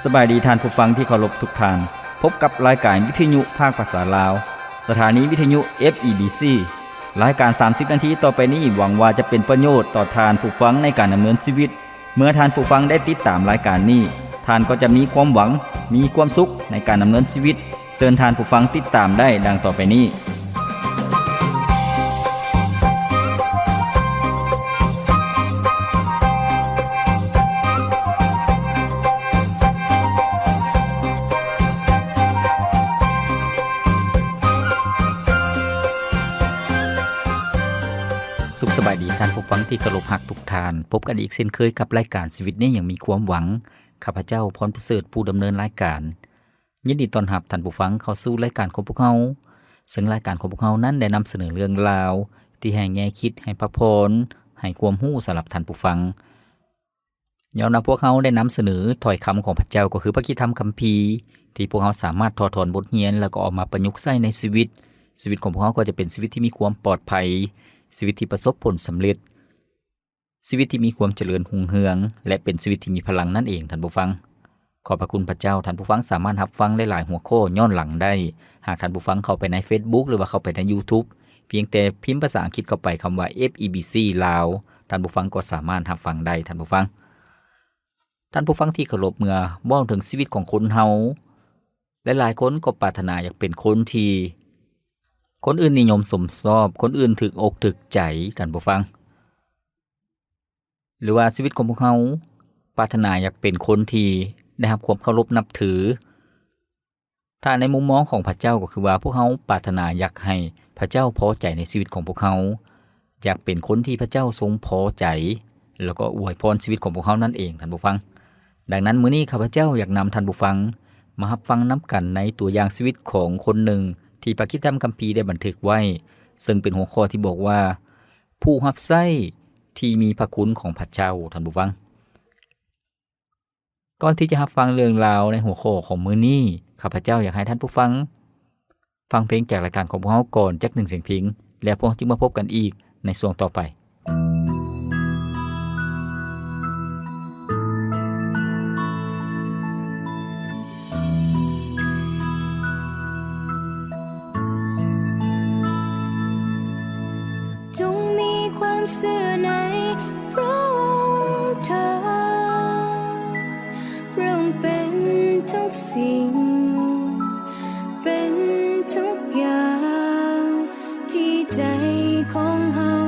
ສະບາຍດີທ່ານຜູ້ຟັງທີ່ເຄົາລົບທຸກທ່ານ. ພົບກັບລາຍການວິທະຍຸພາກພາສາລາວ, ສະຖານີວິທະຍຸ ເອັຟ ອີ ບີ ຊີ. ລາຍການສາມສິບນາທີຕໍ່ໄປນີ້ ຫວັງວ່າຈະເປັນປະໂຫຍດຕໍ່ທ່ານຜູ້ຟັງໃນການດຳເນີນຊີວິດ. ເມື່ອທ່ານຜູ້ຟັງໄດ້ຕິດຕາມລາຍການນີ້, ທ່ານກໍຈະມີຄວາມຫວັງ, ມີຄວາມສຸກໃນການດຳເນີນຊີວິດ. ເຊີນທ່ານຜູ້ຟັງຕິດຕາມໄດ້ດັ່ງຕໍ່ໄປນີ້. ສຸກສະບາຍດີທ່ານຜູ້ຟັງທີ່ເຄົາລົບຮັກທຸກທ່ານ. ພົບກັນອີກເຊັ່ນເຄີຍກັບລາຍການຊີວິດນີ້ຍັງມີຄວາມຫວັງ. ຂ້າພະເຈົ້າ ພອນປະເສີດ ຜູ້ດຳເນີນລາຍການ. ຍິນດີຕ້ອນຮັບທ່ານຜູ້ຟັງເຂົ້າສູ່ລາຍການຂອງພວກເຮົາ, ເຊິ່ງລາຍການຂອງພວກເຮົານັ້ນໄດ້ນຳສະເໜີເລື່ອງລາວທີ່ໃຫ້ແງ່ຄິດ, ໃຫ້ພະພອນ, ໃຫ້ຄວາມຮູ້ສຳລັບທ່ານຜູ້ຟັງ. ຍ້ອນວ່າພວກເຮົາໄດ້ນຳສະເໜີຖ້ອຍຄຳຂອງພະເຈົ້າ, ກໍຄືພະຄຣິສຕະທຳຄຳພີ, ທີ່ພວກເຮົາສາມາດຖອດຖອນບົດຮຽນ ແລ້ວກໍເອົາມາປະຍຸກໃຊ້ໃນຊີວິດ. ຊີວິດຂອງພວກເຮົາກໍຈະເປັນຊີວິດທີ່ມີຄວາມປອດໄພ, ຊີວິດທີ່ປະສົບຜົນສຳເລັດ. ຊີວິດທີ່ມີຄວາມຈະເລີນຮຸ່ງເຮືອງ ແລະ ເປັນຊີວິດທີ່ມີພະລັງນັ້ນເອງ, ທ່ານຜູ້ຟັງ. ຂອບພະຄຸນພະເຈົ້າ, ທ່ານຜູ້ຟັງສາມາດຮັບຟັງຫຼາຍໆຫົວຂໍ້ຍ້ອນຫຼັງໄດ້. ຫາກທ່ານຜູ້ຟັງເຂົ້າໄປໃນເຟສບຸກ ຫຼືວ່າເຂົ້າໄປໃນຢູທູບ, ພຽງແຕ່ພິມພາສາອັງກິດເຂົ້າໄປຄຳວ່າ ເອັຟ ອີ ບີ ຊີ ລາວ, ທ່ານຜູ້ຟັງກໍສາມາດຮັບຟັງໄດ້, ທ່ານຜູ້ຟັງ. ທ່ານຜູ້ຟັງທີ່ເຄົາລົບ, ເມື່ອເວົ້າເຖິງຊີວິດຂອງຄົນເຮົາ, ຫຼາຍໆຄົນກໍປາດຖະໜາຢາກເປັນຄົນທີ່ຄົນອື່ນນິຍົມຊົມຊອບ, ຄົນອື່ນຖືກອົກຖືກໃຈ, ທ່ານຜູ້ຟັງ. ຫຼືວ່າຊີວິດຂອງພວກເຮົາປາດຖະໜາຢາກເປັນຄົນທີ່ໄດ້ຮັບຄວາມເຄົາລົບນັບຖື. ຖ້າໃນມຸມມອງຂອງພະເຈົ້າກໍຄືວ່າພວກເຮົາປາດຖະໜາຢາກໃຫ້ພະເຈົ້າພໍໃຈໃນຊີວິດຂອງພວກເຮົາ, ຢາກເປັນຄົນທີ່ພະເຈົ້າຊົງພໍໃຈ ແລ້ວກໍອວຍພອນຊີວິດຂອງພວກເຮົານັ້ນເອງ, ທ່ານຜູ້ຟັງ. ດັ່ງນັ້ນ ມື້ນີ້ຂ້າພະເຈົ້າຢາກນຳທ່ານຜູ້ຟັງມາຮັບຟັງນຳກັນໃນຕົວຢ່າງຊີວິດຂອງຄົນໜຶ່ງທີ່ພະຄຣິສຕະທຳຄຳພີໄດ້ບັນທຶກໄວ້, ເຊິ່ງເປັນຫົວຂໍ້ທີ່ບອກວ່າ ຜູ້ຮັບໃຊ້ທີ່ມີພະຄຸນຂອງພະເຈົ້າ, ທ່ານຜູ້ຟັງ. ກ່ອນທີ່ຈະຮັບຟັງເລື່ອງລາວໃນຫົວຂໍ້ຂອງມື້ນີ້, ຂ້າພະເຈົ້າຢາກໃຫ້ທ່ານຜູ້ຟັງຟັງເພງຈາກລາຍການຂອງພວກເຮົາກ່ອນຈັກໜຶ່ງສຽງເພງ, ແລ້ວພວກເຮົາຈຶ່ງມາພົບກັນອີກໃນຊ່ວງຕໍ່ໄປ. ຈົ່ງມີຄວາມເຊື່ອໃນພຣະອົງເທີ້ນ, ພຣະອົງເປັນທຸກສິ່ງ, ເປັນທຸກຢ່າງທີ່ໃຈຂອງເຮົາ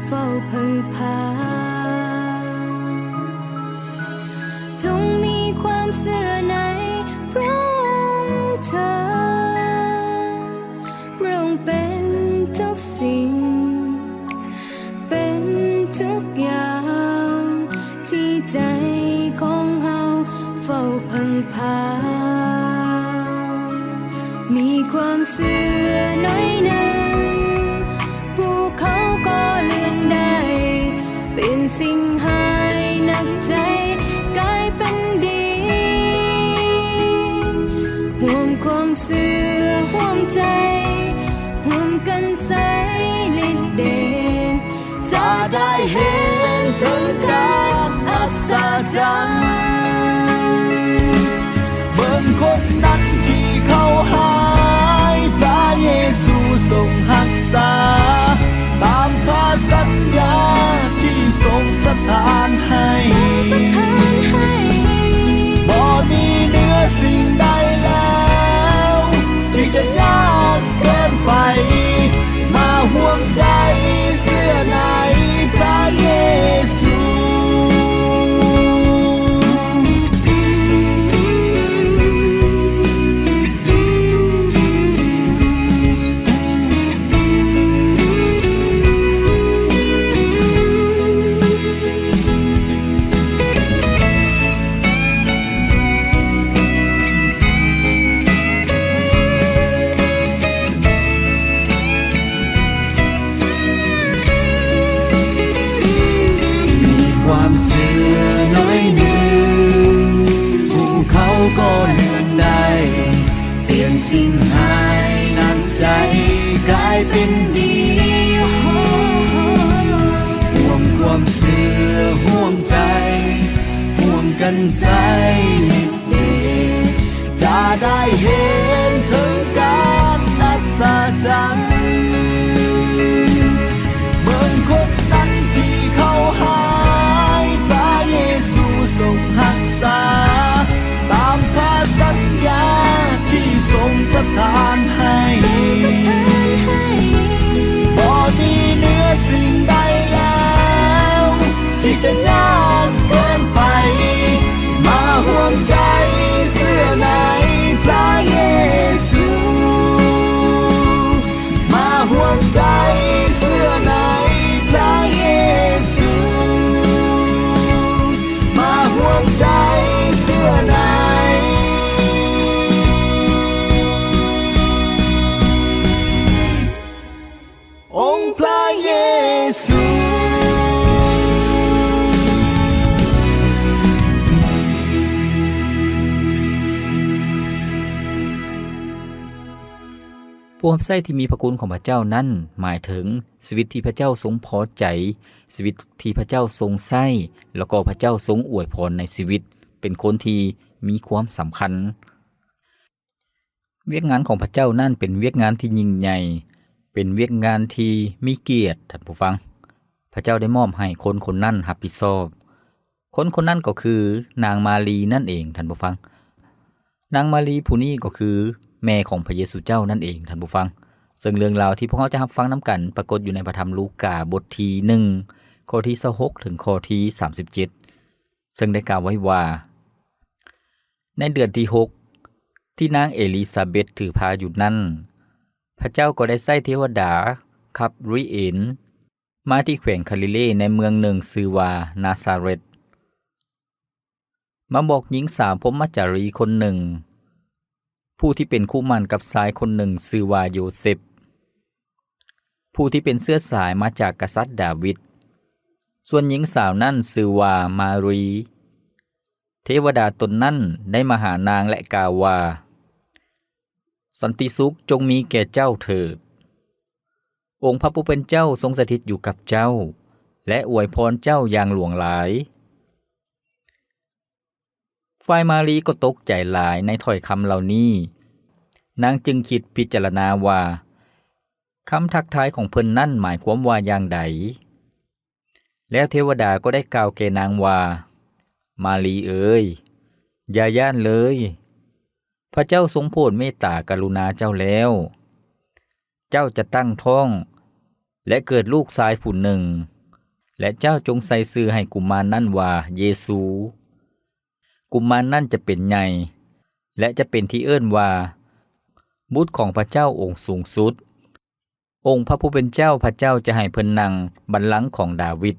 ເຝົ້າເພິ່ງພາ. ຈົ່ງມີຄວາມເຊື່ອໃນພຣະອົງເທີ້ນ, ພຣະອົງເປັນທຸກສິ່ງ, ເປັນທຸກຢ່າງທີ່ໃຈຂອງເຮົາເຝົ້າເພິ່ງພາ. ມີຄວາມເຊື່ອໜ້ອຍໜຶ່ງ, ພູເຂົາກໍເລື່ອນໄດ້, ເປັນສິ່ງຮ້າຍໜັກໃຈກາຍເປັນດີ. ຮ່ວມຄວາມເຊື່ອຮ່ວມໃຈ, ຮ່ວມກັນໃຊ້ລິດເດດ, ຈະໄດ້ເຫັນເຖິງການອັດສະຈັນ. ເບິ່ງຄົນນັ້ນທີ່ເຂົາຫາຍ, ພຣະເຢຊູຊົງຮັກສາ, ຕາມພຣະສັນຍາທີ່ຊົງປະທານໃຫ້. ບໍ່ມີເໜືອສິ່ງໃດແລ້ວ ທີ່ຈະຍາກເກີນໄປ, ມາຮ່ວມໃຈເຊື່ອໃນພຣະເຢຊູ. ມີຄວາມເຊື່ອໜ້ອຍໜຶ່ງ, ພູເຂົາກໍເລື່ອນໄດ້, ປ່ຽນສິ່ງຮ້າຍໜັກໃຈກາຍເປັນດີ. ຮ່ວມຄວາມເຊື່ອຮ່ວມໃຈ, ຮ່ວມກັນໃຊ້ລິດເດ ຜູ້ຮັບໃຊ້ທີ່ມີພະຄຸນຂອງພະເຈົ້ານັ້ນ ໝາຍເຖິງຊີວິດທີ່ພະເຈົ້າຊົງພໍໃຈ, ຊີວິດທີ່ພະເຈົ້າຊົງໃຊ້ ແລ້ວກໍພະເຈົ້າຊົງອວຍພອນໃນຊີວິດ, ເປັນຄົນທີ່ມີຄວາມສຳຄັນ. ວຽກງານຂອງພະເຈົ້ານັ້ນເປັນວຽກງານທີ່ຍິ່ງໃຫຍ່, ເປັນວຽກງານທີ່ມີກຽດ, ທ່ານຜູ້ຟັງ. ພະເຈົ້າໄດ້ມອບໃຫ້ຄົນຄົນນັ້ນຮັບຜິດຊອບ. ຄົນຄົນນັ້ນກໍຄືນາງມາຣີນັ້ນເອງ, ທ່ານຜູ້ຟັງ. ນາງມາຣີຜູ້ນີ້ກໍຄືແມ່ຂອງພະເຢຊູເຈົ້ານັ້ນເອງ, ທ່ານຜູ້ຟັງ. ເຊິ່ງເລື່ອງລາວທີ່ພວກເຮົາຈະຮັບຟັງນຳກັນ ປາກົດຢູ່ໃນພະທຳລູກາ ບົດທີໜຶ່ງ ຂໍ້ທີຊາວຫົກ ເຖິງຂໍ້ທີສາມສິບເຈັດ ເຊິ່ງໄດ້ກ່າວໄວ້ວ່າ, ໃນເດືອນທີຫົກ ທີ່ນາງເອລິຊາເບັດຖືພາຢູ່ນັ້ນ, ພະເຈົ້າກໍໄດ້ໃຊ້ເທວະດາ ກັບຣຽນ ມາທີ່ແຂວງກາລີເລ ໃນເມືອງໜຶ່ງຊື່ວ່ານາຊາເຣັດ, ມາບອກຍິງສາວພົມມະຈາລີຄົນໜຶ່ງ ຜູ້ທີ່ເປັນຄູ່ໝັ້ນກັບຊາຍຄົນໜຶ່ງຊື່ວ່າໂຢເຊັບ, ຜູ້ທີ່ເປັນເຊື້ອສາຍມາຈາກກະສັດດາວິດ. ສ່ວນຍິງສາວນັ້ນຊື່ວ່າມາຣີ. ເທວະດາຕົນນັ້ນໄດ້ມາຫານາງ ແລະ ກ່າວວ່າ, ສັນຕິສຸກຈົ່ງມີແກ່ເຈົ້າເຖີດ. ອົງພະຜູ້ເປັນເຈົ້າຊົງສະຖິດຢູ່ກັບເຈົ້າ ແລະ ອວຍພອນເຈົ້າຢ່າງຫຼວງຫຼາຍ. ຝ່າຍມາຣີກໍຕົກໃຈຫຼາຍໃນຖ້ອຍຄຳເຫຼົ່ານີ້. ນາງຈຶ່ງຄິດພິຈາລະນາວ່າ, ຄຳທັກທາຍຂອງເພິ່ນນັ້ນໝາຍຄວາມວ່າຢ່າງໃດ? ແລ້ວເທວະດາກໍໄດ້ກ່າວແກ່ນາງວ່າ, ມາຣີເອີຍ, ຢ່າຢ້ານເລີຍ. ພະເຈົ້າຊົງໂຜດເມດຕາກະລຸນາເຈົ້າແລ້ວ. ເຈົ້າຈະຕັ້ງທ້ອງ ແລະ ເກີດລູກຊາຍຜູ້ໜຶ່ງ, ແລະ ເຈົ້າຈົ່ງໃສ່ຊື່ໃຫ້ກຸມານນັ້ນວ່າເຢຊູ. ກຸມານນັ້ນຈະເປັນໃຫຍ່ ແລະ ຈະເປັນທີ່ເອີ້ນວ່າ ບຸດຂອງພະເຈົ້າອົງສູງສຸດ. ອົງພະຜູ້ເປັນເຈົ້າພະເຈົ້າຈະໃຫ້ເພິ່ນນັ່ງບັນລັງຂອງດາວິດ,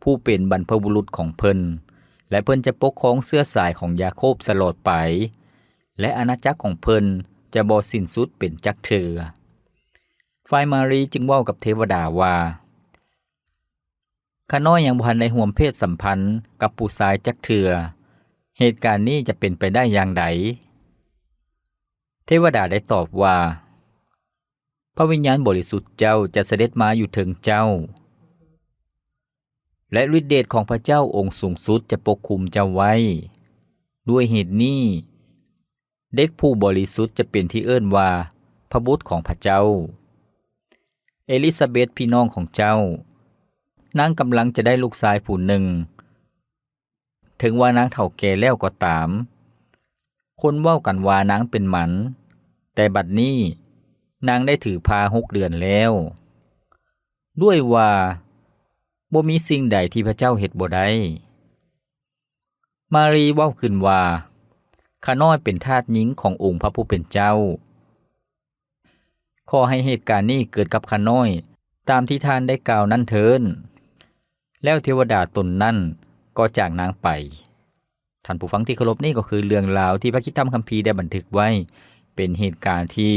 ຜູ້ເປັນບັນພະບຸລຸດຂອງເພິ່ນ, ແລະ ເພິ່ນຈະປົກຄອງເຊື້ອສາຍຂອງຢາໂຄບຕະຫຼອດໄປ, ແລະ ອານາຈັກຂອງເພິ່ນຈະບໍ່ສິ້ນສຸດເປັນຈັກເທື່ອ. ຝ່າຍມາຣີຈຶ່ງເວົ້າກັບເທວະດາວ່າ, ຂ້ານ້ອຍຍັງບໍ່ທັນໄດ້ຮ່ວມເພດສຳພັນກັບຜູ້ຊາຍຈັກເທື່ອ, ເຫດການນີ້ຈະເປັນໄປໄດ້ຢ່າງໃດ? ເທວະດາໄດ້ຕອບວ່າ, ພະວິນຍານບໍລິສຸດເຈົ້າຈະສະເດັດມາຢູ່ເທິງເຈົ້າ, ແລະ ລິດເດດຂອງພະເຈົ້າອົງສູງສຸດຈະປົກຄຸມເຈົ້າໄວ້. ດ້ວຍເຫດນີ້, ເດັກຜູ້ບໍລິສຸດຈະເປັນທີ່ເອີ້ນວ່າພະບຸດຂອງພະເຈົ້າ. ເອລິຊາເບັດພີ່ນ້ອງຂອງເຈົ້າ, ນາງກຳລັງຈະໄດ້ລູກຊາຍຜູ້ໜຶ່ງ. ເຖິງວ່ານາງເຖົ້າແກ່ແລ້ວກໍຕາມ, ຄົນເວົ້າກັນວ່ານາງເປັນໝັນ, ແຕ່ບັດນີ້ນາງໄດ້ຖືພາຫົກເດືອນແລ້ວ. ດ້ວຍວ່າບໍ່ມີສິ່ງໃດທີ່ພະເຈົ້າເຮັດບໍ່ໄດ້. ມາຣີເວົ້າຂຶ້ນວ່າ, ຂ້ານ້ອຍເປັນທາດຍິງຂອງອົງພະຜູ້ເປັນເຈົ້າ. ຂໍໃຫ້ເຫດການນີ້ເກີດກັບຂ້ານ້ອຍຕາມທີ່ທ່ານໄດ້ກ່າວນັ້ນເທີ້ນ. ແລ້ວເທວະດາຕົນນັ້ນກໍຈາກນາງໄປ. ທ່ານຜູ້ຟັງທີ່ເຄົາລົບ, ນີ້ກໍຄືເລື່ອງລາວທີ່ພະຄຣິສຕະທຳຄຳພີໄດ້ບັນທຶກໄວ້, ເປັນເຫດການທີ່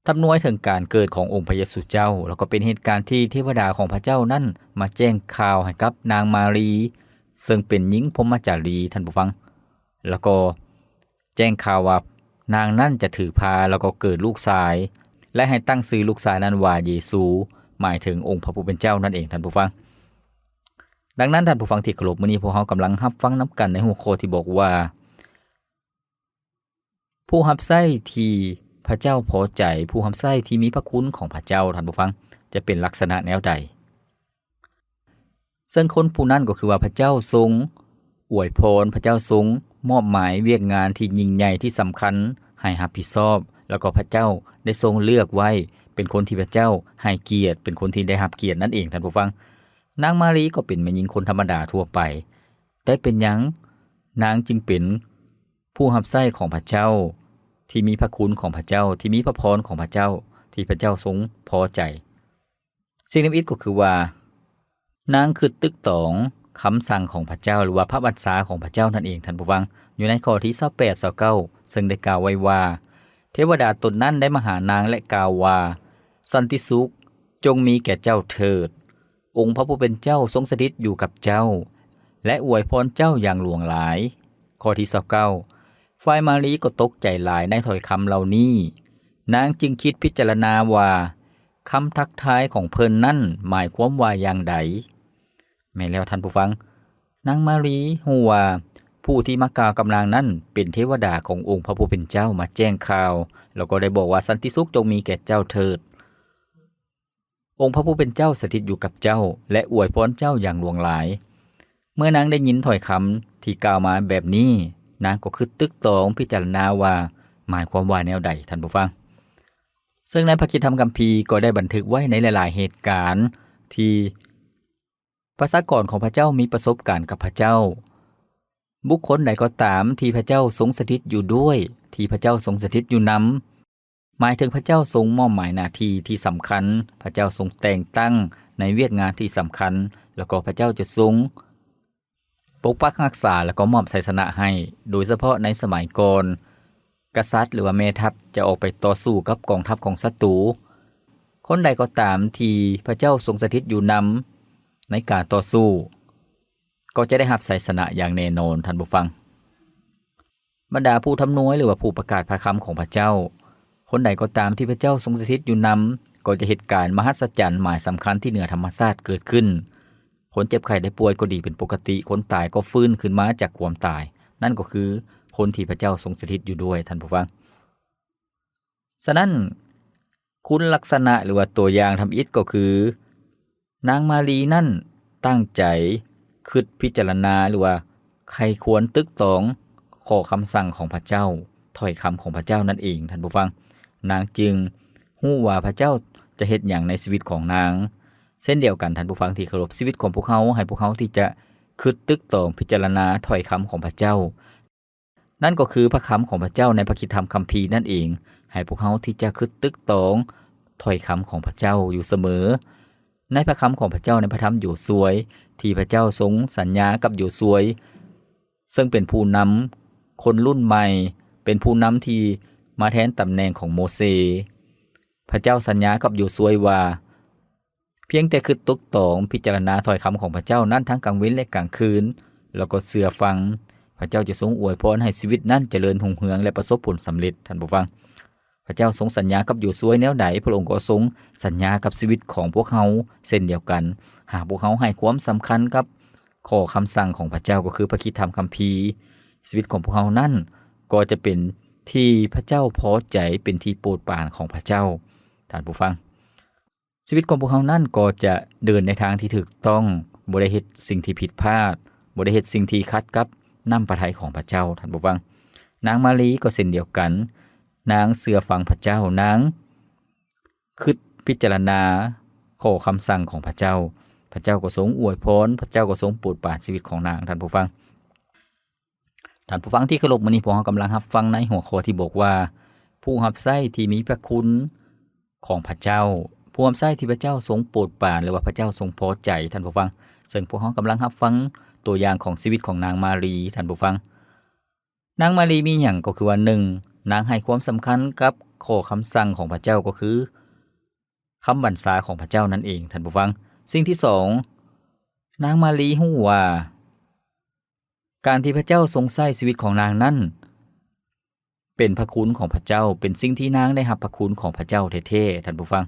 ທຳນວຍເຖິງການເກີດຂອງອົງພະເຢຊູເຈົ້າ, ແລ້ວກໍເປັນເຫດການທີ່ເທວະດາຂອງພະເຈົ້ານັ້ນມາແຈ້ງຂ່າວໃຫ້ກັບນາງມາຣີ, ເຊິ່ງເປັນຍິງພົມມະຈາລີ, ທ່ານຜູ້ຟັງ, ແລ້ວກໍ ແຈ້ງຂ່າວວ່ານາງນັ້ນຈະຖືພາ ແລ້ວກໍເກີດລູກຊາຍ ແລະ ໃຫ້ຕັ້ງຊື່ລູກຊາຍນັ້ນວ່າເຢຊູ, ໝາຍເຖິງອົງພະຜູ້ເປັນເຈົ້ານັ້ນເອງ, ທ່ານຜູ້ຟັງ. ດັ່ງນັ້ນ, ທ່ານຜູ້ຟັງທີ່ເຄົາລົບ, ມື້ນີ້ພວກເຮົາກຳລັງຮັບຟັງນຳກັນໃນຫົວຂໍ້ທີ່ບອກວ່າ ຜູ້ຮັບໃຊ້ທີ່ພະເຈົ້າພໍໃຈ, ຜູ້ຮັບໃຊ້ທີ່ມີພະຄຸນຂອງພະເຈົ້າ, ທ່ານຜູ້ຟັງ, ຈະເປັນລັກສະນະແນວໃດ? ເຊິ່ງຄົນຜູ້ນັ້ນກໍຄືວ່າພະເຈົ້າຊົງອວຍພອນ, ພະເຈົ້າຊົງມອບໝາຍວຽກງານທີ່ຍິ່ງໃຫຍ່ທີ່ສຳຄັນໃຫ້ຮັບຜິດຊອບ, ແລ້ວກໍພະເຈົ້າໄດ້ຊົງເລືອກໄວ້ເປັນຄົນທີ່ພະເຈົ້າໃຫ້ກຽດ, ເປັນຄົນທີ່ໄດ້ຮັບກຽດນັ້ນເອງ, ທ່ານຜູ້ຟັງ. ນາງມາຣີກໍເປັນແມ່ຍິງຄົນທຳມະດາທົ່ວໄປ, ແຕ່ເປັນຫຍັງນາງຈຶ່ງເປັນຜູ້ຮັບໃຊ້ຂອງພະເຈົ້າ, ທີ່ມີພະຄຸນຂອງພະເຈົ້າ, ທີ່ມີພະພອນຂອງພະເຈົ້າ, ທີ່ພະເຈົ້າຊົງພໍໃຈ? ສິ່ງທຳອິດກໍຄືວ່າ ນາງຄິດຕຶກຕອງຄຳສັ່ງຂອງພະເຈົ້າ ຫຼືວ່າພະບັນຊາຂອງພະເຈົ້ານັ້ນເອງ, ທ່ານຜູ້ຟັງ. ຢູ່ໃນຂໍ້ທີຊາວແປດ ຊາວເກົ້າ ເຊິ່ງໄດ້ກ່າວໄວ້ວ່າ ເທວະດາຕົນນັ້ນໄດ້ມາຫານາງ ແລະ ກ່າວວ່າ, ສັນຕິສຸກຈົ່ງມີແກ່ເຈົ້າເຖີດ. ອົງພະຜູ້ເປັນເຈົ້າຊົງສະຖິດຢູ່ກັບເຈົ້າ ແລະ ອວຍພອນເຈົ້າຢ່າງຫຼວງຫຼາຍ. ຂໍ້ທີຊາວເກົ້າ ຝ່າຍມາຣີກໍຕົກໃຈຫຼາຍໃນຖ້ອຍຄຳເຫຼົ່ານີ້. ນາງຈຶ່ງຄິດພິຈາລະນາວ່າ ຄຳທັກທາຍຂອງເພິ່ນນັ້ນໝາຍຄວາມວ່າຢ່າງໃດ? ແມ່ນແລ້ວທ່ານຜູ້ຟັງ, ນາງມາຣີຮູ້ວ່າຜູ້ທີ່ມາກ່າວກັບນາງນັ້ນເປັນເທວະດາຂອງອົງພະຜູ້ເປັນເຈົ້າມາແຈ້ງຂ່າວ, ແລ້ວກໍໄດ້ບອກວ່າ, ສັນຕິສຸກຈົ່ງມີແກ່ເຈົ້າເຖີດ. ອົງພະຜູ້ເປັນເຈົ້າສະຖິດຢູ່ກັບເຈົ້າ ແລະ ອວຍພອນເຈົ້າຢ່າງຫຼວງຫຼາຍ. ເມື່ອນາງໄດ້ຍິນຖ້ອຍຄຳທີ່ກ່າວມາແບບນີ້, ນາງກໍຄິດຕຶກຕອງພິຈາລະນາວ່າໝາຍຄວາມວ່າແນວໃດ, ທ່ານຜູ້ຟັງ. ເຊິ່ງໃນພະຄຣິສຕະທຳຄຳພີກໍໄດ້ບັນທຶກໄວ້ໃນຫຼາຍໆເຫດການທີ່ປະຊາກອນຂອງພະເຈົ້າມີປະສົບການກັບພະເຈົ້າ. ບຸກຄົນໃດກໍຕາມທີ່ພະເຈົ້າຊົງສະຖິດຢູ່ດ້ວຍ, ທີ່ພະເຈົ້າຊົງສະຖິດຢູ່ນຳ, ໝາຍເຖິງພະເຈົ້າຊົງມອບໝາຍໜ້າທີ່ທີ່ສຳຄັນ, ພະເຈົ້າຊົງແຕ່ງຕັ້ງໃນວຽກງານທີ່ສຳຄັນ, ແລ້ວກໍພະເຈົ້າຈະຊົງປົກປັກຮັກສາ ແລ້ວກໍມອບໄຊຊະນະໃຫ້, ໂດຍສະເພາະໃນສະໄໝກ່ອນ, ກະສັດ ຫຼືວ່າແມ່ທັບຈະອອກໄປຕໍ່ສູ້ກັບກອງທັບຂອງສັດຕູ. ຄົນໃດກໍຕາມທີ່ພະເຈົ້າຊົງສະຖິດຢູ່ນຳໃນການຕໍ່ສູ້, ກໍຈະໄດ້ຮັບໄຊຊະນະຢ່າງແນ່ນອນ, ທ່ານຜູ້ຟັງ. ບັນດາຜູ້ທຳນວຍ ຫຼືວ່າຜູ້ປະກາດພະຄຳຂອງພະເຈົ້າ, ຄົນໃດກໍຕາມທີ່ພະເຈົ້າຊົງສະຖິດຢູ່ນຳ, ກໍຈະເຮັດການມະຫັດສະຈັນໝາຍສຳຄັນທີ່ເໜືອທຳມະຊາດເກີດຂຶ້ນ. ຄົນເຈັບໄຂ້ໄດ້ປ່ວຍກໍດີເປັນປົກກະຕິ, ຄົນຕາຍກໍຟື້ນຂຶ້ນມາຈາກຄວາມຕາຍ. ນັ້ນກໍຄືຄົນທີ່ພະເຈົ້າຊົງສະຖິດຢູ່ດ້ວຍ, ທ່ານຜູ້ຟັງ. ສະນັ້ນ, ຄຸນລັກສະນະ ຫຼືວ່າຕົວຢ່າງທຳອິດກໍຄື ນາງມາຣີນັ້ນຕັ້ງໃຈຄິດພິຈາລະນາ ຫຼືວ່າໃຄ່ຄວນຕຶກຕອງຂໍ້ຄຳສັ່ງຂອງພະເຈົ້າ, ຖ້ອຍຄຳຂອງພະເຈົ້ານັ້ນເອງ, ທ່ານຜູ້ຟັງ. ນາງຈຶ່ງຮູ້ວ່າພະເຈົ້າຈະເຮັດຫຍັງໃນຊີວິດຂອງນາງ. ເຊັ່ນດຽວກັນ, ທ່ານຜູ້ຟັງທີ່ເຄົາລົບ, ຊີວິດຂອງພວກເຮົາ, ໃຫ້ພວກເຮົາທີ່ຈະຄິດຕຶກຕອງພິຈາລະນາຖ້ອຍຄຳຂອງພະເຈົ້າ. ນັ້ນກໍຄືພະຄຳຂອງພະເຈົ້າໃນພະຄຣິສຕະທຳຄຳພີນັ້ນເອງ, ໃຫ້ພວກເຮົາທີ່ຈະຄິດຕຶກຕອງຖ້ອຍຄຳຂອງພະເຈົ້າຢູ່ສະເໝີ. ໃນພະຄຳຂອງພະເຈົ້າໃນພະທຳໂຢຊວຍ, ທີ່ພະເຈົ້າຊົງສັນຍາກັບໂຢຊວຍ, ເຊິ່ງເປັນຜູ້ນຳຄົນລຸ້ນໃໝ່, ເປັນຜູ້ນຳທີ່ມາແທນຕຳແໜ່ງຂອງໂມເຊ. ພະເຈົ້າສັນຍາກັບໂຢຊວຍວ່າ, ພຽງແຕ່ຄິດຕຶກຕອງພິຈາລະນາຖ້ອຍຄຳຂອງພະເຈົ້ານັ້ນທັງກາງເວັນ ແລະ ກາງຄືນ, ແລ້ວກໍເຊື່ອຟັງ, ພະເຈົ້າຈະຊົງອວຍພອນໃຫ້ຊີວິດນັ້ນຈະເລີນຮຸ່ງເຮືອງ ແລະ ປະສົບຜົນສຳເລັດ, ທ່ານຜູ້ຟັງ. ພະເຈົ້າຊົງສັນຍາກັບໂຢຊວຍແນວໃດ, ພະອົງກໍຊົງສັນຍາກັບຊີວິດຂອງພວກເຮົາເຊັ່ນດຽວກັນ. ຫາກພວກເຮົາໃຫ້ຄວາມສຳຄັນກັບຂໍ້ຄຳສັ່ງຂອງພະເຈົ້າ, ກໍຄືພະຄຣິສຕະທຳຄຳພີ, ຊີວິດຂອງພວກເຮົານັ້ນກໍຈະເປັນທີ່ພະເຈົ້າພໍໃຈ, ເປັນທີ່ໂປດປານຂອງພະເຈົ້າ, ທ່ານຜູ້ຟັງ. ຊີວິດຂອງພວກເຮົານັ້ນກໍຈະເດີນໃນທາງທີ່ຖືກຕ້ອງ, ບໍ່ໄດ້ເຮັດສິ່ງທີ່ຜິດພາດ, ບໍ່ໄດ້ເຮັດສິ່ງທີ່ຂັດກັບນ້ຳພະໄທຂອງພະເຈົ້າ, ທ່ານຜູ້ຟັງ. ນາງມາຣີກໍເຊັ່ນດຽວກັນ, ນາງເຊື່ອຟັງພະເຈົ້າ, ນາງຄິດພິຈາລະນາຂໍ້ຄຳສັ່ງຂອງພະເຈົ້າ. ພະເຈົ້າກໍຊົງອວຍພອນ, ພະເຈົ້າກໍຊົງໂປດປານຊີວິດຂອງນາງ, ທ່ານຜູ້ຟັງ. ທ່ານຜູ້ຟັງທີ່ເຄົາລົບ, ມື້ນີ້ພວກເຮົາກຳລັງຮັບຟັງໃນຫົວຂໍ້ທີ່ບອກວ່າ ຜູ້ຮັບໃຊ້ທີ່ມີພະຄຸນຂອງພະເຈົ້າ, ຜູ້ຮັບໃຊ້ທີ່ພະເຈົ້າຊົງໂປດປານ ຫຼືວ່າພະເຈົ້າຊົງພໍໃຈ, ທ່ານຜູ້ຟັງ. ເຊິ່ງພວກເຮົາກຳລັງຮັບຟັງຕົວຢ່າງຂອງຊີວິດຂອງນາງມາຣີ, ທ່ານຜູ້ຟັງ. ນາງມາຣີມີຫຍັງ? ກໍຄືວ່າ ໜຶ່ງ, ນາງໃຫ້ຄວາມສຳຄັນກັບຂໍ້ຄຳສັ່ງຂອງພະເຈົ້າ, ກໍຄືຄຳບັນຊາຂອງພະເຈົ້ານັ້ນເອງ, ທ່ານຜູ້ຟັງ. ສິ່ງທີສອງ, ນາງມາຣີຮູ້ວ່າ ການທີ່ພະເຈົ້າຊົງໃຊ້ຊີວິດຂອງນາງນັ້ນ ເປັນພະຄຸນຂອງພະເຈົ້າ, ເປັນສິ່ງທີ່ນາງໄດ້ຮັບພະຄຸນຂອງພະເຈົ້າແທ້ໆ, ທ່ານຜູ້ຟັງ.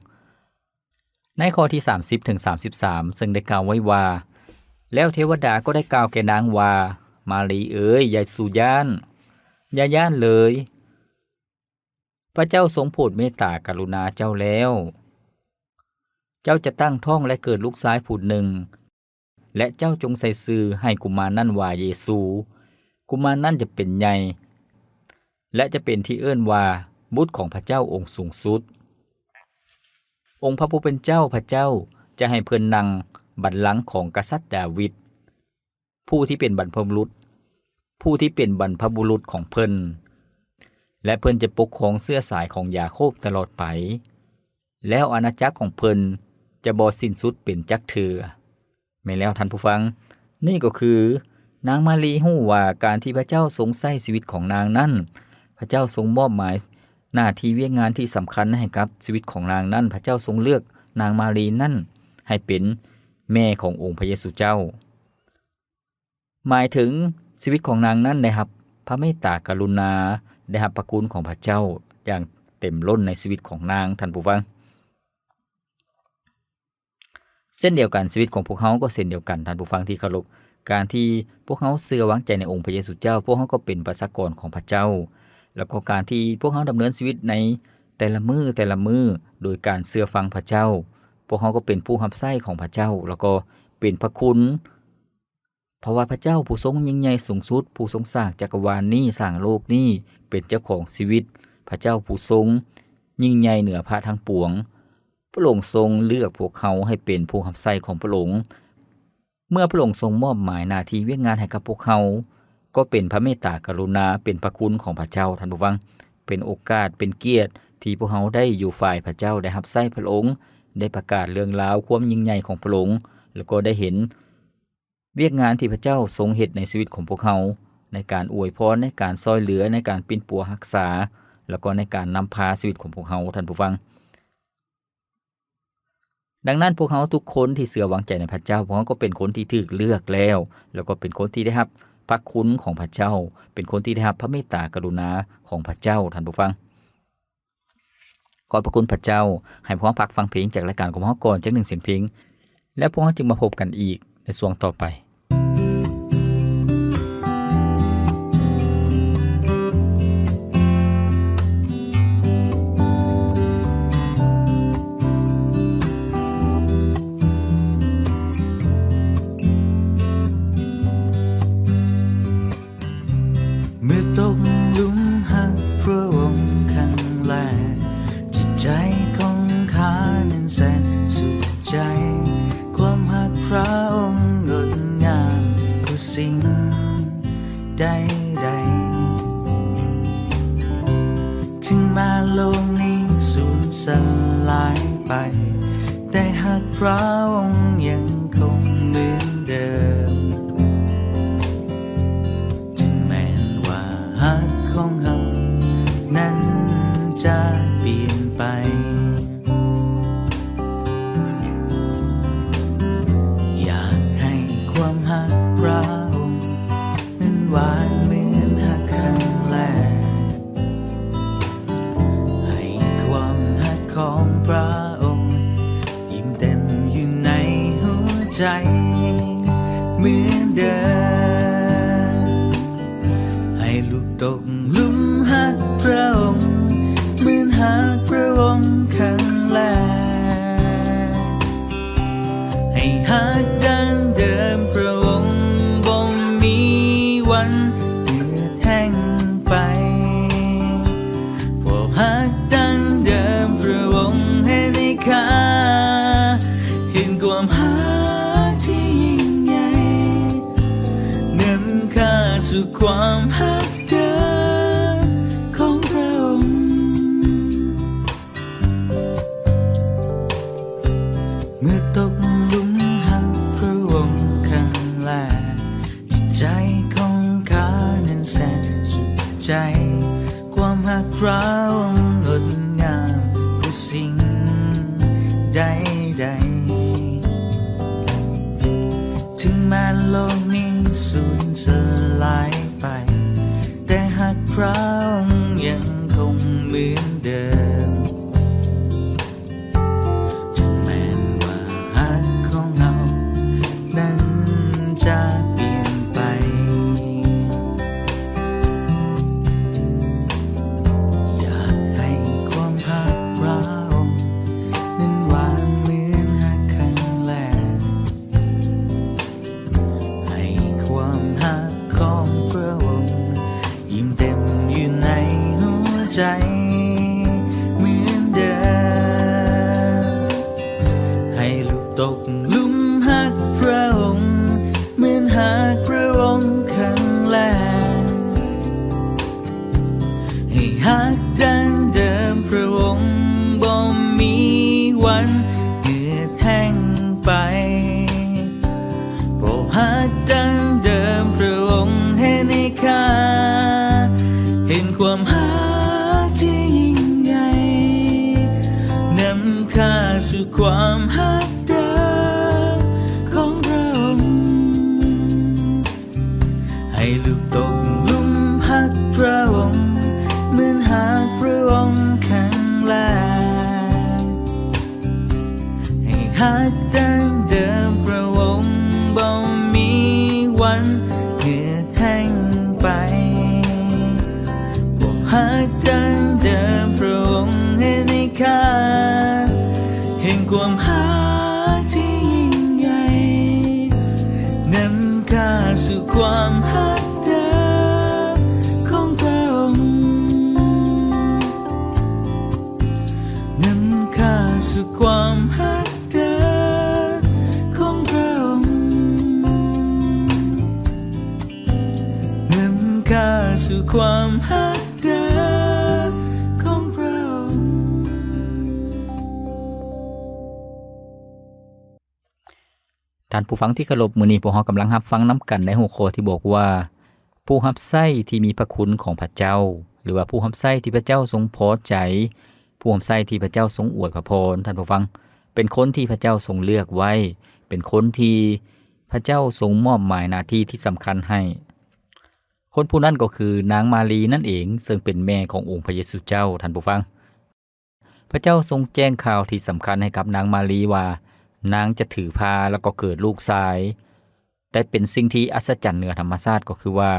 ໃນຂໍ້ທີສາມສິບເຖິງສາມສິບສາມ ເຊິ່ງໄດ້ກ່າວໄວ້ວ່າ, ແລ້ວເທວະດາກໍໄດ້ກ່າວແກ່ນາງວ່າ, ມາຣີເອີຍ, ຢ່າສູ່ຢ້ານ, ຢ່າຢ້ານເລີຍ. ພະເຈົ້າຊົງໂຜດເມດຕາກະລຸນາເຈົ້າແລ້ວ. ເຈົ້າຈະຕັ້ງທ້ອງ ແລະ ເກີດລູກຊາຍຜູ້ໜຶ່ງ, ແລະ ເຈົ້າຈົ່ງໃສ່ຊື່ໃຫ້ກຸມານນັ້ນວ່າເຢຊູ. ກຸມານນັ້ນຈະເປັນໃຫຍ່ ແລະ ຈະເປັນທີ່ເອີ້ນວ່າບຸດຂອງພະເຈົ້າອົງສູງສຸດ. ອົງພະຜູ້ເປັນເຈົ້າ, ພະເຈົ້າຈະໃຫ້ເພິ່ນນັ່ງບັນລັງຂອງກະສັດດາວິດ, ຜູ້ທີ່ເປັນບັນພະບຸລຸດ, ຜູ້ທີ່ເປັນບັນພະບຸລຸດຂອງເພິ່ນ, ແລະ ເພິ່ນຈະປົກຄອງເຊື້ອສາຍຂອງຢາໂຄບຕະຫຼອດໄປ, ແລ້ວອານາຈັກຂອງເພິ່ນຈະບໍ່ສິ້ນສຸດເປັນຈັກເທື່ອ. ແມ່ນແລ້ວທ່ານຜູ້ຟັງ, ນີ້ກໍຄືນາງມາຣີຮູ້ວ່າການທີ່ພະເຈົ້າຊົງໃຊ້ຊີວິດຂອງນາງນັ້ນ, ພະເຈົ້າຊົງມອບໝາຍໜ້າທີ່ວຽກງານທີ່ສຳຄັນໃຫ້ກັບຊີວິດຂອງນາງນັ້ນ, ພະເຈົ້າຊົງເລືອກນາງມາຣີນັ້ນໃຫ້ເປັນແມ່ຂອງອົງພະເຢຊູເຈົ້າ. ໝາຍເຖິງຊີວິດຂອງນາງນັ້ນໄດ້ຮັບພະເມດຕາກະລຸນາ, ໄດ້ຮັບພະຄຸນຂອງພະເຈົ້າຢ່າງແຕ ເຕັມລົ້ນໃນຊີວິດຂອງນາງ, ທ່ານຜູ້ຟັງ. ເຊັ່ນດຽວກັນ, ຊີວິດຂອງພວກເຮົາກໍເຊັ່ນດຽວກັນ, ທ່ານຜູ້ຟັງທີ່ເຄົາລົບ. ການທີ່ພວກເຮົາເຊື່ອວາງໃຈໃນອົງພະເຢຊູເຈົ້າ, ພວກເຮົາກໍເປັນປະຊາກອນຂອງພະເຈົ້າ. ແລ້ວກໍການທີ່ພວກເຮົາດຳເນີນຊີວິດໃນແຕ່ລະມື້, ແຕ່ລະມື້ໂດຍການເຊື່ອຟັງພະເຈົ້າ, ພວກເຮົາກໍເປັນຜູ້ຮັບໃຊ້ຂອງພະເຈົ້າ, ແລ້ວກໍເປັນພະຄຸນ ເພາະວ່າພະເຈົ້າຜູ້ຊົງຍິ່ງໃຫຍ່ສູງສຸດ, ຜູ້ຊົງສ້າງຈັກກະວານນີ້, ສ້າງໂລກນີ້, ເປັນເຈົ້າຂອງຊີວິດ, ພະເຈົ້າຜູ້ຊົງຍິ່ງໃຫຍ່ເໜືອພະທັງປວງ, ພະອົງຊົງເລືອກພວກເຮົາໃຫ້ເປັນຜູ້ຮັບໃຊ້ຂອງພະອົງ. ເມື່ອພະອົງຊົງມອບໝາຍໜ້າທີ່ວຽກງານໃຫ້ກັບພວກເຮົາ, ກໍເປັນພະເມດຕາກະລຸນາ, ເປັນພະຄຸນຂອງພະເຈົ້າ, ທ່ານຜູ້ຟັງ. ເປັນໂອກາດ, ເປັນກຽດທີ່ພວກເຮົາໄດ້ຢູ່ຝ່າຍພະເຈົ້າ, ໄດ້ຮັບໃຊ້ພະອົງ, ໄດ້ປະກາດເລື່ອງລາວຄວາມຍິ່ງໃຫຍ່ຂອງພະອົງ, ແລ້ວກໍໄດ້ເຫັນ ວຽກງານທີ່ພະເຈົ້າຊົງເຮັດໃນຊີວິດຂອງພວກເຮົາ, ໃນການອວຍພອນ, ໃນການຊ່ອຍເຫຼືອ, ໃນການປິ່ນປົວຮັກສາ, ແລ້ວກໍໃນການນຳພາຊີວິດຂອງພວກເຮົາ, ທ່ານຜູ້ຟັງ. ດັ່ງນັ້ນ, ພວກເຮົາທຸກຄົນທີ່ເຊື່ອວາງໃຈໃນພະເຈົ້າ, ພວກເຮົາກໍເປັນຄົນທີ່ຖືກເລືອກແລ້ວ, ແລ້ວກໍເປັນຄົນທີ່ໄດ້ຮັບພະຄຸນຂອງພະເຈົ້າ, ເປັນຄົນທີ່ໄດ້ຮັບພະເມດຕາກະລຸນາຂອງພະເຈົ້າ, ທ່ານຜູ້ຟັງ. ຂອບພະຄຸນພະເຈົ້າ. ໃຫ້ພວກເຮົາພັກຟັງເພງຈາກລາຍການຂອງເຮົາກ່ອນ ຈັກໜຶ່ງສຽງເພງ, ແລ້ວພວກເຮົາຈຶ່ງມາພົບກັນອີກໃນຊ່ວງຕໍ່ໄປ. ເມື່ອຕົກหลุมฮักพระองค์ครั้งแรก จิตใจของข้านั้นแสนสุขใจ ความฮักพระองค์งดงามกว่าสิ่งใดๆ ถึงแม้โลกนี้สูญสลายไป แต่ฮักพระองค์ยังคงเหมือนเดิม ถึงแม้ว่าฮักของเฮานั้นจะเปลี่ยนไป อยากให้ความฮักพระองค์นั้นหวานเหมือนฮักครั้งแรก ให้ความฮักของพระองค์อิ่มเต็มอยู่ในหัวใจเหมือนเดิม ให้ลูกตกหลุมฮักพระองค์เหมือนฮักพระองค์ครั้งแรก ให้ฮักดังเดิมพระองค์บ่มีวันเหือดแห้งไป เพราะฮักดังเดิมพระองค์เฮ็ดให้ข้าเห็นความฮักที่ยิ่งใหญ่ นำข้าสู่ความฮักเดิมของพระองค์ เมื่อตกหลุมฮักพระองค์ครั้งแรก จิตใจของข้านั้นแสนสุขใจ ความฮักพระองค์งดงามกว่าสิ่งใดๆ ถึงแม้โลกนี้สูญสลายไป แต่ฮักพระองค์ยังคงเหมือนเดิม ถึงแม้ว่าฮักของเฮานั้นจะเปลี่ยนไป อยากให้ความฮักพระองค์นั้นหวานเหมือนฮักครั้งแรก ให้ความฮักของพระองค์ยิ่งเต็มอยู่ในหัวใจเหมือนเดิม ให้ลูกตกหลุมฮักพระองค์เหมือนฮักพระองค์ครั้งแรก ให้ฮักดังเดิมพระองค์บ่มีวันเหือดแห้งไป เพราะฮักดังเดิมพระองค์เฮ็ดให้ข้าเห็นความฮักที่ยิ่งใหญ่ นำข้าสู่ความฮักเดิมของพระองค์ ให้ลูกตกหลุมฮักพระองค์เหมือนฮักพระองค์ครั้ง ເຫື່ອແຫ້ງໄປ ບໍ່ຮັກດັ່ງເດີມ ພະອົງເຮັດໃຫ້ຂ້າ ເຫັນຄວາມຮັກທີ່ຍິ່ງໃຫຍ່ ນຳຂ້າສູ່ຄວາມຮັກເດີມຂອງພະອົງ ນຳຂ້າສູ່ຄວາມຮັກ ເດີມຂອງພະອົງ ນຳຂ້າສູ່ຄວາມຮັກເດີມຂອງພະອົງ. ທ່ານຜູ້ຟັງທີ່ເຄົາລົບ, ມື້ນີ້ພວກເຮົາກຳລັງຮັບຟັງນຳກັນໃນຫົວຂໍ້ທີ່ບອກວ່າ ຜູ້ຮັບໃຊ້ທີ່ມີພະຄຸນຂອງພະເຈົ້າ ຫຼືວ່າຜູ້ຮັບໃຊ້ທີ່ພະເຈົ້າຊົງພໍໃຈ, ຜູ້ຮັບໃຊ້ທີ່ພະເຈົ້າຊົງອວຍພະພອນ. ທ່ານຜູ້ຟັງ, ເປັນຄົນທີ່ພະເຈົ້າຊົງເລືອກໄວ້, ເປັນຄົນທີ່ພະເຈົ້າຊົງມອບໝາຍໜ້າທີ່ທີ່ສຳຄັນໃຫ້. ຄົນຜູ້ນັ້ນກໍຄືນາງມາຣີນັ້ນເອງ, ເຊິ່ງເປັນແມ່ຂອງອົງພະເຢຊູເຈົ້າ. ທ່ານຜູ້ຟັງ, ພະເຈົ້າຊົງແຈ້ງຂ່າວທີ່ສຳຄັນໃຫ້ກັບນາງມາຣີວ່າ ນາງຈະຖືພາແລ້ວກໍເກີດລູກຊາຍ. ແຕ່ເປັນສິ່ງທີ່ອັດສະຈັນເໜືອທຳມະຊາດກໍຄືວ່າ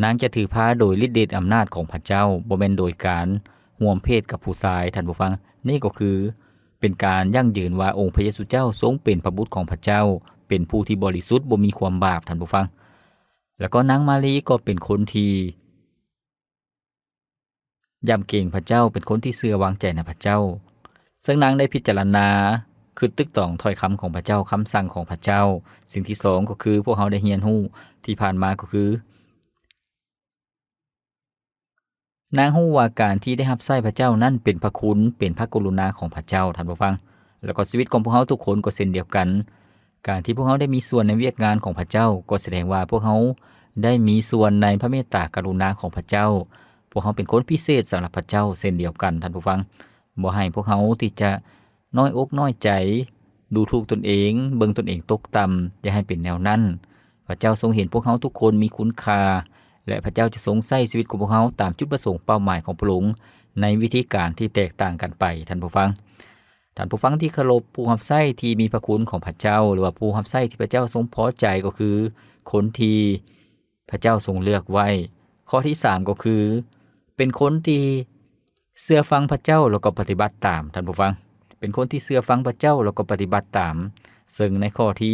ນາງຈະຖືພາໂດຍລິດເດດອຳນາດຂອງພະເຈົ້າ, ບໍ່ແມ່ນໂດຍການຮ່ວມເພດກັບຜູ້ຊາຍ. ທ່ານຜູ້ຟັງ, ນີ້ກໍຄືເປັນການຢັ້ງຢືນວ່າອົງພະເຢຊູເຈົ້າຊົງເປັນພະບຸດຂອງພະເຈົ້າ, ເປັນຜູ້ທີ່ບໍລິສຸດ, ບໍ່ມີຄວາມບາບ. ທ່ານຜູ້ຟັງ, ແລ້ວກໍນາງມາຣີກໍເປັນຄົນທີ່ ຢຳເກງພະເຈົ້າ, ເປັນຄົນທີ່ເຊື່ອວາງໃຈໃນພະເຈົ້າ, ເຊິ່ງນາງໄດ້ພິຈາລະນາ, ຄິດຕຶກຕອງຖ້ອຍຄຳຂອງພະເຈົ້າ, ຄຳສັ່ງຂອງພະເຈົ້າ. ສິ່ງທີສອງກໍຄື ພວກເຮົາໄດ້ຮຽນຮູ້ທີ່ຜ່ານມາກໍຄື ນາງຮູ້ວ່າການທີ່ໄດ້ຮັບໃຊ້ພະເຈົ້ານັ້ນເປັນພະຄຸນ, ເປັນພະກະລຸນາຂອງພະເຈົ້າ. ທ່ານຜູ້ຟັງ, ແລ້ວກໍຊີວິດຂອງພວກເຮົາທຸກຄົນກໍເຊັ່ນດຽວກັນ. ການທີ່ພວກເຮົາໄດ້ມີສ່ວນໃນວຽກງານຂອງພະເຈົ້າ ກໍສະແດງວ່າພວກເຮົາໄດ້ມີສ່ວນໃນພະເມດຕາກະລຸນາຂອງພະເຈົ້າ. ພວກເຮົາເປັນຄົນພິເສດສຳລັບພະເຈົ້າເຊັ່ນດຽວກັນ. ທ່ານຜູ້ຟັງ, ບໍ່ໃຫ້ພວກເຮົາທີ່ຈະນ້ອຍອົກນ້ອຍໃຈ, ດູຖູກຕົນເອງ, ເບິ່ງຕົນເອງຕົກຕ່ຳ, ຢ່າໃຫ້ເປັນແນວນັ້ນ. ພະເຈົ້າຊົງເຫັນພວກເຮົາທຸກຄົນມີຄຸນຄ່າ ແລະ ພະເຈົ້າຈະຊົງໃຊ້ຊີວິດຂອງພວກເຮົາຕາມຈຸດປະສົງເປົ້າໝາຍຂອງພະອົງໃນວິທີການທີ່ແຕກຕ່າງກັນໄປ. ທ່ານຜູ້ຟັງ, ທ່ານຜູ້ຟັງທີ່ເຄົາລົບ, ຜູ້ຮັບໃຊ້ທີ່ມີພະຄຸນຂອງພະເຈົ້າ ຫຼືວ່າຜູ້ຮັບໃຊ້ທີ່ພະເຈົ້າຊົງພໍໃຈກໍຄືຄົນທີ່ພະເຈົ້າຊົງເລືອກໄວ້. ຂໍ້ທີສາມກໍຄື ເປັນຄົນທີ່ເຊື່ອຟັງພະເຈົ້າ ແລ້ວກໍປະຕິບັດຕາມ. ທ່ານຜູ້ຟັງ, ເປັນຄົນທີ່ເຊື່ອຟັງພະເຈົ້າ ແລ້ວກໍປະຕິບັດຕາມ. ເຊິ່ງໃນຂໍ້ທີ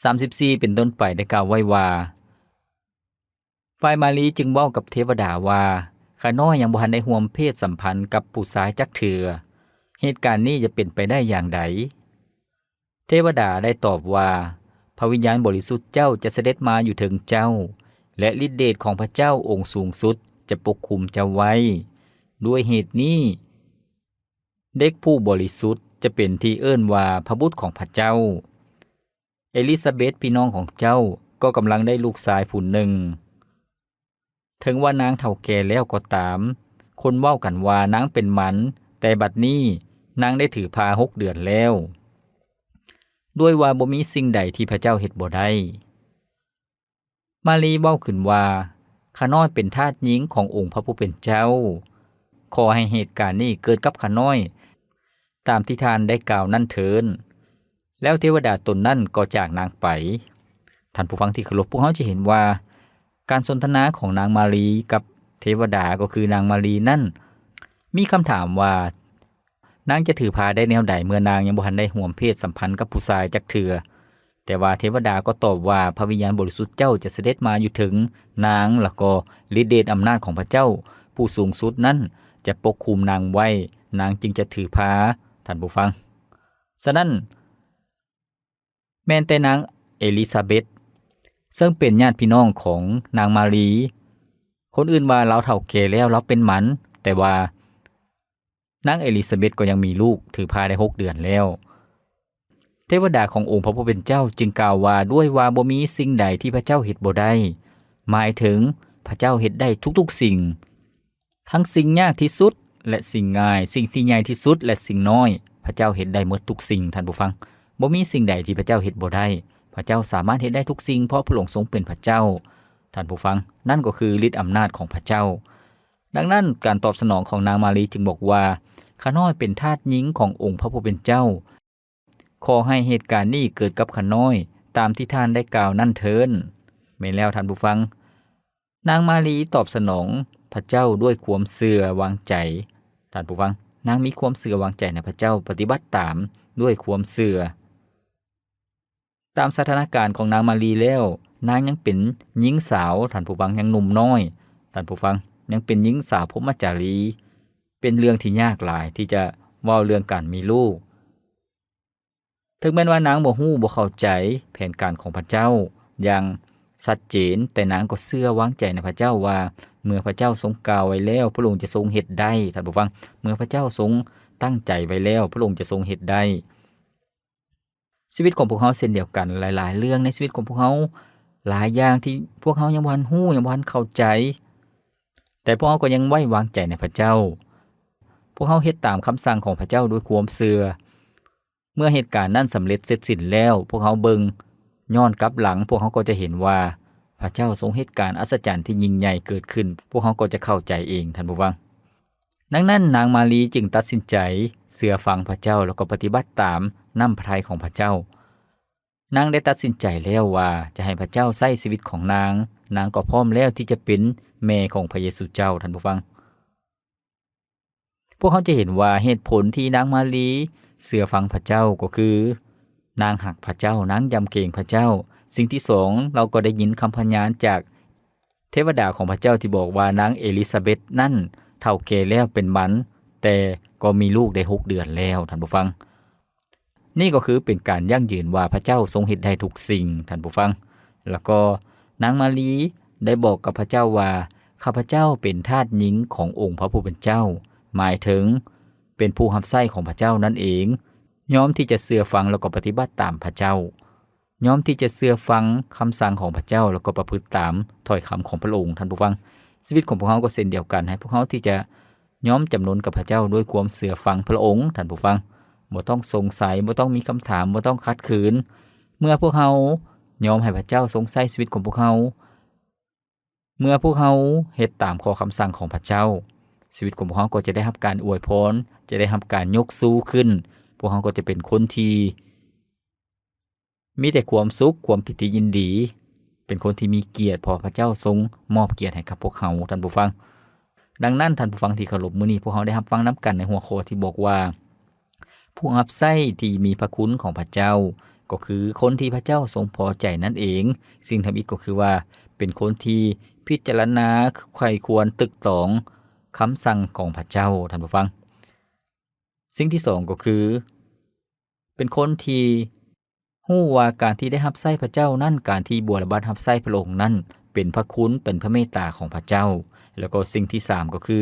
ສາມສິບສີ່ເປັນຕົ້ນໄປໄດ້ກ່າວໄວ້ວ່າ ຝ່າຍມາຣີຈຶ່ງເວົ້າກັບເທວະດາວ່າ ຂ້ານ້ອຍຍັງບໍ່ທັນໄດ້ຮ່ວມເພດສຳພັນກັບຜູ້ຊາຍຈັກເທື່ອ. ເຫດການນີ້ຈະເປັນໄປໄດ້ຢ່າງໃດ? ເທວະດາໄດ້ຕອບວ່າ ພະວິນຍານບໍລິສຸດເຈົ້າຈະສະເດັດມາຢູ່ເທິງເຈົ້າ ແລະ ລິດເດດຂອງພະເຈົ້າອົງສູງສຸດຈະປົກຄຸມເຈົ້າໄວ້. ດ້ວຍເຫດນີ້ ເດັກຜູ້ບໍລິສຸດຈະເປັນທີ່ເອີ້ນວ່າພະບຸດຂອງພະເຈົ້າ. ເອລິຊາເບັດພີ່ນ້ອງຂອງເຈົ້າກໍກຳລັງໄດ້ລູກຊາຍຜູ້ໜຶ່ງ. ເຖິງວ່ານາງເຖົ້າແກ່ແລ້ວກໍຕາມ, ຄົນເວົ້າກັນວ່ານາງເປັນໝັນ, ແຕ່ບັດນີ້ນາງໄດ້ຖືພາຫົກເດືອນແລ້ວ. ດ້ວຍວ່າບໍ່ມີສິ່ງໃດທີ່ພະເຈົ້າເຮັດບໍ່ໄດ້. ມາຣີເວົ້າຂຶ້ນວ່າ, ຂ້ານ້ອຍເປັນທາດຍິງຂອງອົງພະຜູ້ເປັນເຈົ້າ. ຂໍໃຫ້ເຫດການນີ້ເກີດກັບຂ້ານ້ອຍ ຕາມທີ່ທ່ານໄດ້ກ່າວນັ້ນເທີ້ນ. ແລ້ວເທວະດາຕົນນັ້ນກໍຈາກນາງໄປ. ທ່ານຜູ້ຟັງທີ່ເຄົາລົບ, ພວກເຮົາຈະເຫັນວ່າ ການສົນທະນາຂອງນາງມາຣີກັບເທວະດາ, ກໍຄືນາງມາຣີນັ້ນ ມີຄຳຖາມວ່າ ນາງຈະຖືພາໄດ້ແນວໃດ ເມື່ອນາງຍັງບໍ່ທັນໄດ້ຮ່ວມເພດສຳພັນກັບຜູ້ຊາຍຈັກເທື່ອ? ແຕ່ວ່າເທວະດາກໍຕອບວ່າ ພະວິນຍານບໍລິສຸດເຈົ້າຈະສະເດັດມາຢູ່ເທິງນາງ, ແລ້ວກໍລິດເດດອຳນາດຂອງພະເຈົ້າຜູ້ສູງສຸດນັ້ນຈະປົກຄຸມນາງໄວ້, ນາງຈຶ່ງຈະຖືພາ. ທ່ານຜູ້ຟັງ, ສະນັ້ນ ແມ່ນແຕ່ນາງເອລິຊາເບັດ ເຊິ່ງເປັນຍາດພີ່ນ້ອງຂອງນາງມາຣີ, ຄົນອື່ນວ່າລາວເຖົ້າແກ່ແລ້ວ, ລາວເປັນໝັນ, ແຕ່ວ່າ ນາງເອລິຊາເບັດກໍຍັງມີລູກ, ຖືພາໄດ້ຫົກເດືອນແລ້ວ. ເທວະດາຂອງອົງພະຜູ້ເປັນເຈົ້າຈຶ່ງກ່າວວ່າ, ດ້ວຍວ່າບໍ່ມີສິ່ງໃດທີ່ພະເຈົ້າເຮັດບໍ່ໄດ້, ໝາຍເຖິງພະເຈົ້າເຮັດໄດ້ທຸກໆສິ່ງ, ທັງສິ່ງຍາກທີ່ສຸດ ແລະ ສິ່ງງ່າຍ, ສິ່ງທີ່ໃຫຍ່ທີ່ສຸດ ແລະ ສິ່ງນ້ອຍ, ພະເຈົ້າເຮັດໄດ້ໝົດທຸກສິ່ງ, ທ່ານຜູ້ຟັງ. ບໍ່ມີສິ່ງໃດທີ່ພະເຈົ້າເຮັດບໍ່ໄດ້. ພະເຈົ້າສາມາດເຮັດໄດ້ທຸກສິ່ງ, ເພາະພະອົງຊົງເປັນພະເຈົ້າ, ທ່ານຜູ້ຟັງ. ນັ້ນກໍຄືລິດອຳນາດຂອງພະເຈົ້າ. ດັ່ງນັ້ນ, ການຕອບສະໜອງຂອງນາງມາຣີຈຶ່ງບອກວ່າ, ຂ້ານ້ອຍເປັນທາດຍິງຂອງອົງພະຜູ້ເປັນເຈົ້າ. ຂໍໃຫ້ເຫດການນີ້ເກີດກັບຂ້ານ້ອຍ ຕາມທີ່ທ່ານໄດ້ກ່າວນັ້ນເທີ້ນ. ແມ່ນແລ້ວທ່ານຜູ້ຟັງ, ນາງມາຣີຕອບສະໜອງພະເຈົ້າດ້ວຍຄວາມເຊື່ອວາງໃຈ. ທ່ານຜູ້ຟັງ, ນາງມີຄວາມເຊື່ອວາງໃຈໃນພະເຈົ້າ, ປະຕິບັດຕາມດ້ວຍຄວາມເຊື່ອ. ຕາມສະຖານະການຂອງນາງມາຣີແລ້ວ, ນາງຍັງເປັນຍິງສາວ, ທ່ານຜູ້ຟັງ, ຍັງໜຸ່ມນ້ອຍ, ທ່ານຜູ້ຟັງ, ຍັງເປັນຍິງສາວພົມມະຈາລີ. ເປັນເລື່ອງທີ່ຍາກຫຼາຍທີ່ຈະເວົ້າເລື່ອງການມີລູກ. ເຖິງແມ່ນວ່ານາງບໍ່ຮູ້, ບໍ່ເຂົ້າໃຈແຜນການຂອງພະເຈົ້າຢ່າງຊັດເຈນ, ແຕ່ນາງກໍເຊື່ອວາງໃຈໃນພະເຈົ້າວ່າ ເມື່ອພະເຈົ້າຊົງກ່າວໄວ້ແລ້ວ, ພະອົງຈະຊົງເຮັດໄດ້, ທ່ານຜູ້ຟັງ, ເມື່ອພະເຈົ້າຊົງຕັ້ງໃຈໄວ້ແລ້ວ, ພະອົງຈະຊົງເຮັດໄດ້. ຊີວິດຂອງພວກເຮົາເຊັ່ນດຽວກັນ, ຫຼາຍໆເລື່ອງໃນຊີວິດຂອງພວກເຮົາ, ຫຼາຍຢ່າງທີ່ພວກເຮົາຍັງບໍ່ທັນຮູ້, ຍັງບໍ່ທັນເຂົ້າໃຈ, ແຕ່ພວກເຮົາກໍຍັງໄວ້ວາງໃຈໃນພະເຈົ້າ. ພວກເຮົາເຮັດຕາມຄຳສັ່ງຂອງພະເຈົ້າດ້ວຍຄວາມເຊື່ອ. ເມື່ອເຫດການນັ້ນສຳເລັດເສັດສິ້ນແລ້ວ, ພວກເຮົາເບິ່ງຍ້ອນກັບຫຼັງ, ພວກເຮົາກໍຈະເຫັນວ່າພະເຈົ້າຊົງເຮັດການອັດສະຈັນທີ່ຍິ່ງໃຫຍ່ເກີດຂຶ້ນ, ພວກເຮົາກໍຈະເຂົ້າໃຈເອງ, ທ່ານຜູ້ຟັງ. ດັ່ງນັ້ນ, ນາງມາຣີຈຶ່ງຕັດສິນໃຈເຊື່ອຟັງພະເຈົ້າ ແລ້ວກໍປະຕິບັດຕາມນ້ຳພະໄທຂອງພະເຈົ້າ. ນາງໄດ້ຕັດສິນໃຈແລ້ວວ່າຈະໃຫ້ພະເຈົ້າໃຊ້ຊີວິດຂອງນາງ, ນາງກໍພ້ອມແລ້ວທີ່ຈະເປັນແມ່ຂອງພະເຢຊູເຈົ້າ, ທ່ານຜູ້ຟັງ. ພວກເຮົາຈະເຫັນວ່າເຫດຜົນທີ່ນາງມາຣີເຊື່ອຟັງພະເຈົ້າກໍຄື ນາງຮັກພະເຈົ້າ, ນາງຢຳເກງພະເຈົ້າ. ສິ່ງທີສອງ, ເຮົາກໍໄດ້ຍິນຄຳພະຍານຈາກເທວະດາຂອງພະເຈົ້າທີ່ບອກວ່ານາງເອລິຊາເບັດນັ້ນເຖົ້າແກ່ແລ້ວເປັນໝັນ, ແຕ່ກໍມີລູກໄດ້ຫົກເດືອນແລ້ວ, ທ່ານຜູ້ຟັງ. ນີ້ກໍຄືເປັນການຢັ້ງຢືນວ່າພະເຈົ້າຊົງເຮັດໄດ້ທຸກສິ່ງ, ທ່ານຜູ້ຟັງ. ແລ້ວກໍນາງມາຣີໄດ້ບອກກັບພະເຈົ້າວ່າ, ຂ້າພະເຈົ້າເປັນທາດຍິງຂອງອົງພະຜູ້ເປັນເຈົ້າ, ໝາຍເຖິງເປັນຜູ້ຮັບໃຊ້ຂອງພະເຈົ້ານັ້ນເອງ, ຍອມທີ່ຈະເຊື່ອຟັງແລ້ວກໍປະຕິບັດຕາມພະເຈົ້າ, ຍອມທີ່ຈະເຊື່ອຟັງຄຳສັ່ງຂອງພະເຈົ້າ ແລ້ວກໍປະພຶດຕາມຖ້ອຍຄຳຂອງພະອົງ, ທ່ານຜູ້ຟັງ. ຊີວິດຂອງພວກເຮົາກໍເຊັ່ນດຽວກັນ, ໃຫ້ພວກເຮົາທີ່ຈະ ຍອມຈຳນົນກັບພະເຈົ້າດ້ວຍຄວາມເຊື່ອຟັງພະອົງ, ທ່ານຜູ້ຟັງ. ບໍ່ຕ້ອງສົງໄສ, ບໍ່ຕ້ອງມີຄຳຖາມ, ບໍ່ຕ້ອງຂັດຂືນ. ເມື່ອພວກເຮົາຍອມໃຫ້ພະເຈົ້າຊົງໃຊ້ຊີວິດຂອງພວກເຮົາ, ເມື່ອພວກເຮົາເຮັດຕາມຂໍ້ຄຳສັ່ງຂອງພະເຈົ້າ, ຊີວິດຂອງພວກເຮົາກໍຈະໄດ້ຮັບການອວຍພອນ, ຈະໄດ້ຮັບການຍົກຊູຂຶ້ນ. ພວກເຮົາກໍຈະເປັນຄົນທີ່ ມີແຕ່ຄວາມສຸກ, ຄວາມປີຕິຍິນດີ, ເປັນຄົນທີ່ມີກຽດ, ເພາະວ່າພະເຈົ້າຊົງມອບກຽດໃຫ້ກັບພວກເຮົາ, ທ່ານຜູ້ຟັງ. ດັ່ງນັ້ນ, ທ່ານຜູ້ຟັງທີ່ເຄົາລົບ, ມື້ນີ້ພວກເຮົາໄດ້ຮັບຟັງນຳກັນໃນຫົວຂໍ້ທີ່ບອກວ່າ ຜູ້ຮັບໃຊ້ທີ່ມີພະຄຸນຂອງພະເຈົ້າ, ກໍຄືຄົນທີ່ພະເຈົ້າຊົງພໍໃຈນັ້ນເອງ. ສິ່ງທຳອິດກໍຄືວ່າ ເປັນຄົນທີ່ພິຈາລະນາໃຄ່ຄວນຕຶກຕອງຄຳສັ່ງຂອງພະເຈົ້າ, ທ່ານຜູ້ຟັງ. ສິ່ງທີສອງກໍຄື ເປັນຄົນທີ່ ຮູ້ວ່າການທີ່ໄດ້ຮັບໃຊ້ພະເຈົ້ານັ້ນ, ການທີ່ບົວລະບັດຮັບໃຊ້ພະອົງນັ້ນ ເປັນພະຄຸນ, ເປັນພະເມດຕາຂອງພະເຈົ້າ. ແລ້ວກໍສິ່ງທີສາມກໍຄື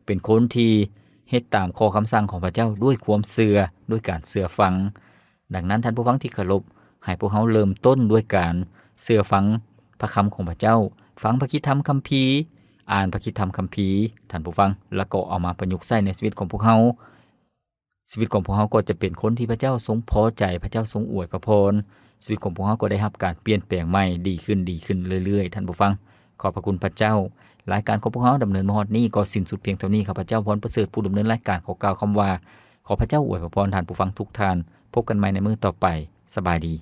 ເປັນຄົນທີ່ເຮັດຕາມຂໍ້ຄຳສັ່ງຂອງພະເຈົ້າດ້ວຍຄວາມເຊື່ອ, ດ້ວຍການເຊື່ອຟັງ. ດັ່ງນັ້ນ, ທ່ານຜູ້ຟັງທີ່ເຄົາລົບ, ໃຫ້ພວກເຮົາເລີ່ມຕົ້ນດ້ວຍການເຊື່ອຟັງພະຄຳຂອງພະເຈົ້າ, ຟັງພະກິດທຳຄຳພີ, ອ່ານພະກິດທຳຄຳພີ, ທ່ານຜູ້ຟັງ, ແລ້ວກໍເອົາມາປະຍຸກໃຊ້ໃນຊີວິດຂອງພວກເຮົາ. ຊີວິດຂອງພວກເຮົາກໍຈະເປັນຄົນທີ່ພະເຈົ້າຊົງພໍໃຈ, ພະເຈົ້າຊົງອວຍພະພອນ. ຊີວິດຂອງພວກເຮົາກໍໄດ້ຮັບການປ່ຽນແປງໃໝ່, ດີຂຶ້ນ, ດີຂຶ້ນເລື້ອຍໆ, ທ່ານຜູ້ຟັງ. ຂອບພະຄຸນພະເຈົ້າ. ລາຍການຂອງພວກເຮົາດຳເນີນມາຮອດນີ້ກໍສິ້ນສຸດພຽງເທົ່ານີ້. ຂ້າພະເຈົ້າ ພອນປະເສີດ ຜູ້ດຳເນີນລາຍການ ຂໍກ່າວຄຳວ່າ ຂໍພະເຈົ້າອວຍພະພອນທ່ານຜູ້ຟັງທຸກທ່ານ. ພົບກັນໃໝ່ໃນມື້ຕໍ່ໄປ. ສະບາຍດີ.